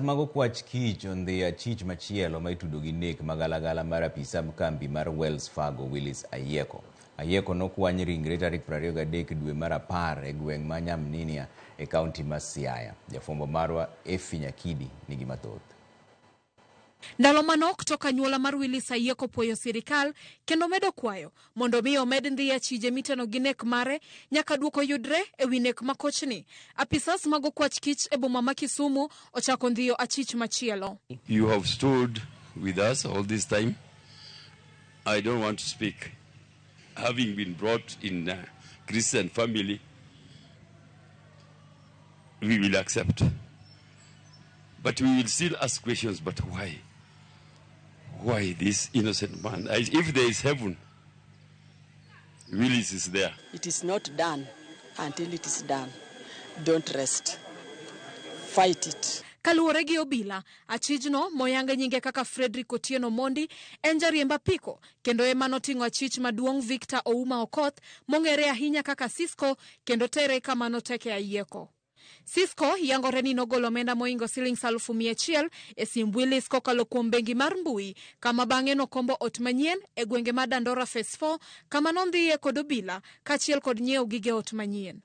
Mag okwach kich ondhi achich machielo ma itudo gi nek magalagala mar apisa kambi mar Wells Fargo Willis Ayieko. Ayieko nokwany ringre tarik 23 dwe mar apar e gweng' ma Nyamninia e kaunti ma Siaya. Jafwambo marwa Effie Nyakidi nigi mathoth. Ndalo manok tok anyuola mar Willis Ayieko puoyo sirikal kendo medo kwayo mondo mi omed ndhi achije miteno gi nek mare nyaka duoko yudre e wi nek makochni. Apisas mag okwach kich e boma ma Kisumu ochako ndhiyo achich machielo. You have stood with us all this time. I don't want to speak. Having been brought in a Christian family, we will accept. But we will still ask questions, but why? Why this innocent man? If there is heaven, Willis is there. It is not done until it is done. Don't rest. Fight it. Kaluwore gi obila, achijno moyange nyinge kaka Frederick Otieno Mondi en jariemb apiko kendo ema noting'o achich maduong' Victor Ouma Okoth mong'ere ahinya kaka Cisco kendo tere kama noteke Ayieko. Cisco yangore ni nogolo omenda mohingo siling 100,000 e simb Willis kokalo kuom bengi mar mbui kama bang'e nokombo ot manyien e gwenge ma Dandora Phase 4 kama nondhiye kod obila kaachiel kod nyiewo gige ot manyien.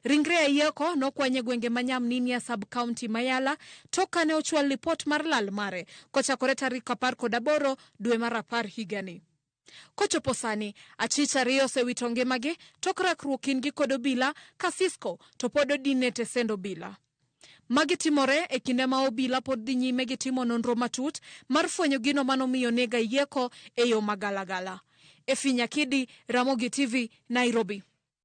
Ringre Ayieko nokwany e gwenge ma Nyamninia sub-county Mayala tok kane ochwal lipot mar lal mare kochakore tarik 18 dwe mar apar higani. Kochopo sani, achich ariyo osewito ngimagi tok rakruok kindgi kod obila ka Cisco to pod odin e tesend obila. Magi timore e kinde ma obila pod dhi nyime gi timo nonro matut mar fwenyo gino manomiyo neg Ayieko e yo magalagala. Effie Nyakidi, Ramogi TV, Nairobi.